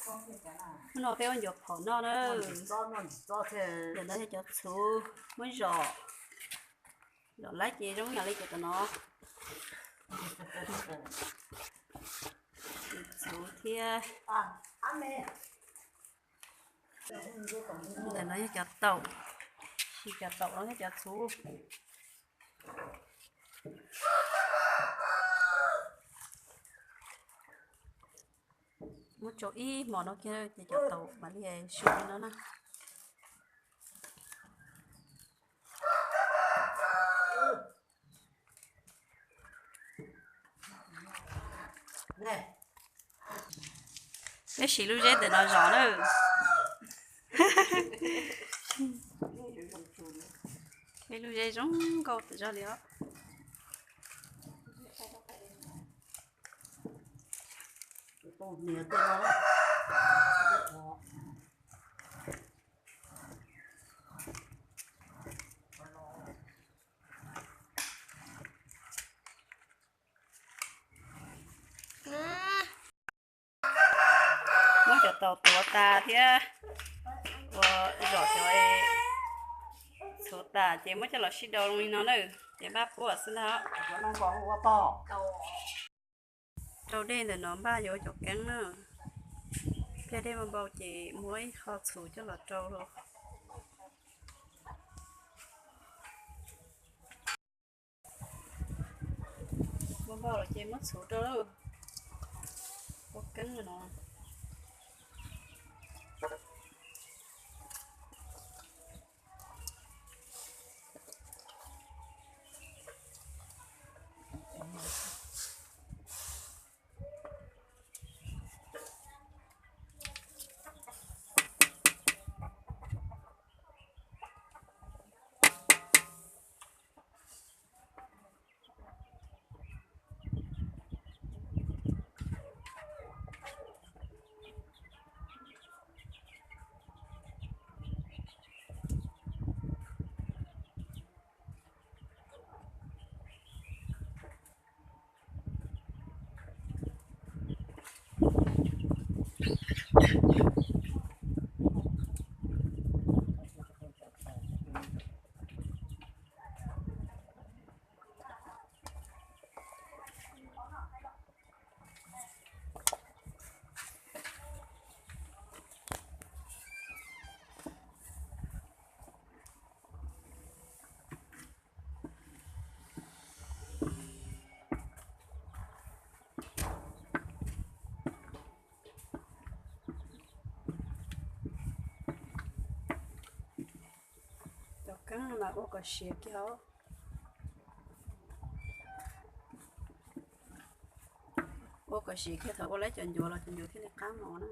Hnub no peb ua ncuav phom noj na. Ntawm no yog cov txhuv muab zom, zom lawm ces zoo yam li cov tom no. Txhuv thiab. Ntawm no yog cov taum, cov taum no thiab cov txhuv. Muab tsau ib hmos no kiag ces cov taum mam li su li no na. Peb siv lub zeb ntawm no zom na. Peb lub zeb zoo nkauj tas zog li os. Muab cov taum tuav tas thiab ua zom cov txhuv tas ces muab coj los sib rau li no na, ces npaj puab xwb ntag. Rau dej ntawm no npaj yuav ua cov keeb na. Pliag dej npau npau ces muab ib qho txhuv coj los rau. Npau npau lawm ces muab txhuv rau ua keeb no. Cov keeb no mas ua kom siav kiag os. Ua kom siav kiag thaum ua lawv cov ncuav los cov ncuav thiaj li qab mos na.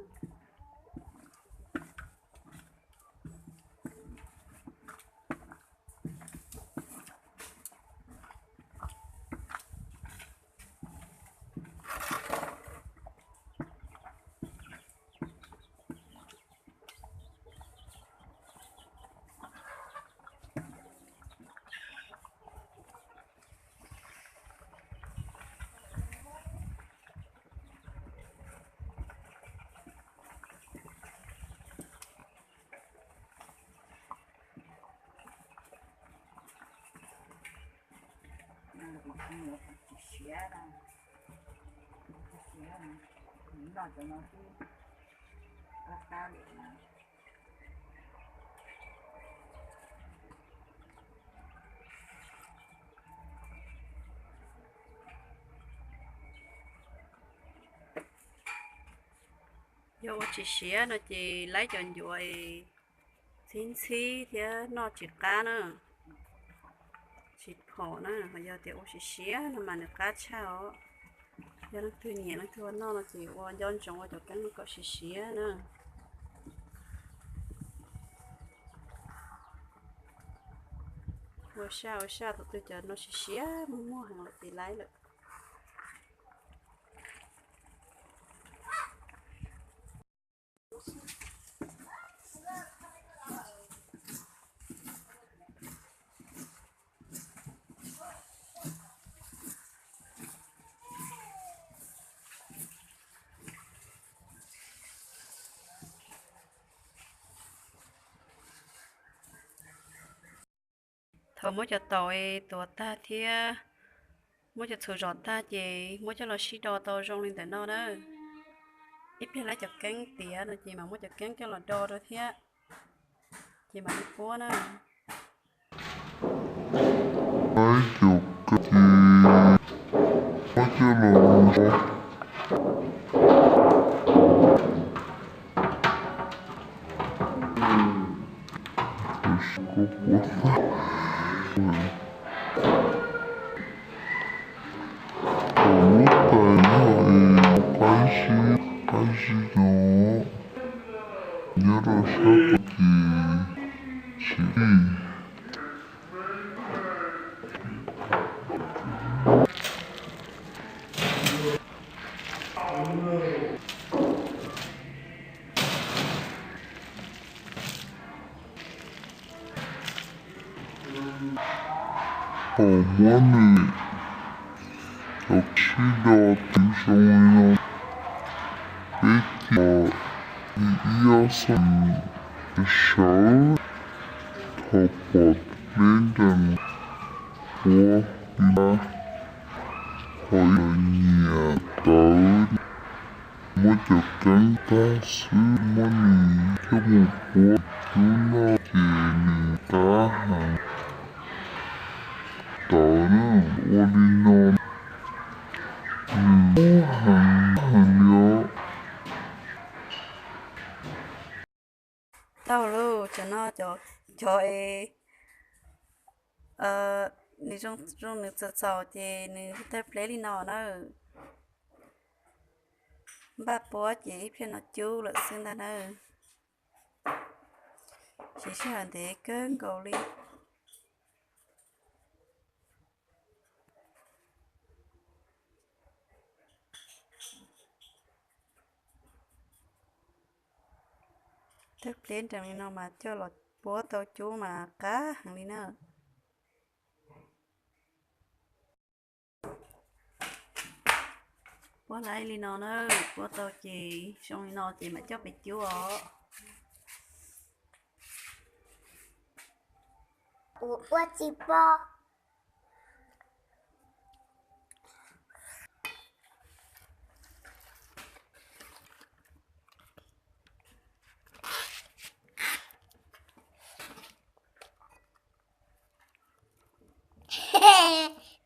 Tsis siav, tsis siav, noj cov no xwb, qab qab li no. Yog ua tsis siav no ces laib cov ncuav es ntxhib ntxhib thiab noj tsis qab na, tsis phom na. Ho yog tias ua siav siav no mas nws qab tshaj os. Yog leej twg nyiam leej twg ua noj no ces ua nco ntsoov ua cov keeb no kom siav siav na. Ua saj ua saj thaum twg cov no siav siav muag muag heev lawm ces laib lawm. Kom muab cov taum tuav tag thiab muab cov txhuv zom tag ces muab coj los sib do tau zoo li ntawm no na. Ib pliag lawv cov keeb tiav no ces mam muab cov keeb coj los do rau thiab, ces mam li puab na. Cov keeb ces muab coj los do. Thaum lub tais yog es qaib sib qaib sib no, nyob rau sab tod ces tsis ij. Thaum muab nws cov sib do twv zoo li no, peb coj li ib ob xyoos sawv, thaum pom peb nrees puab li no, qhov nyiam tawv, muab cov keeb tag xwb muab nws coj mus puab cub noj ces nws qab heev. Tawv na, ua li no nws qab heev heev li os. Tau lauj, cov no cov es nws zoo nws txaus txaus ces nws tawg pleb li no na. Npaj puab ces ib pliag no cub lawm xwb ntag na. Siv sij hawm ntev kawg nkaus li. Tawg pleb nrees li no mas coj los puab tau cub mas qab heev li na. Puab laib li no na, puab tau ces zoo li no ces mam coj pem cub os. Kuv ua tsis pom.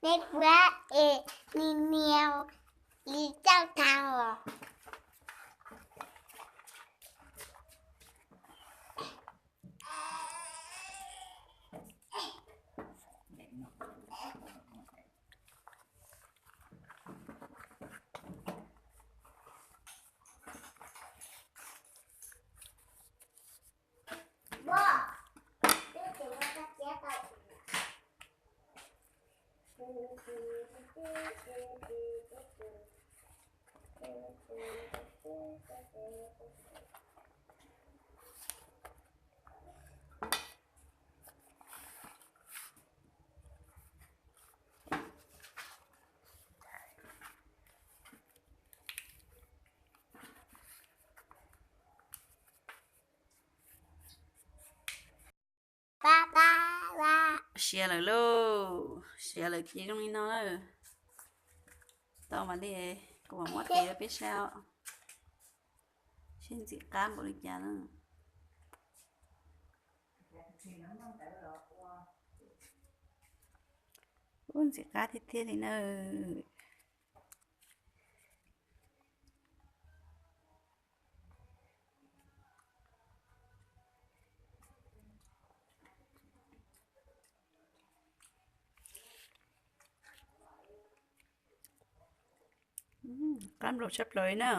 Neb puab es ni niau li cauj tau os. Siav lawm lauj, siav lawm ces zoo li no lawm. Tau mam li, kuv mam muab tes rau peb saib, seb ntxim qab npaum li cas na. Ub, ntxim qab tiag tiag li na. Qab nplaum tshaj plaws li na.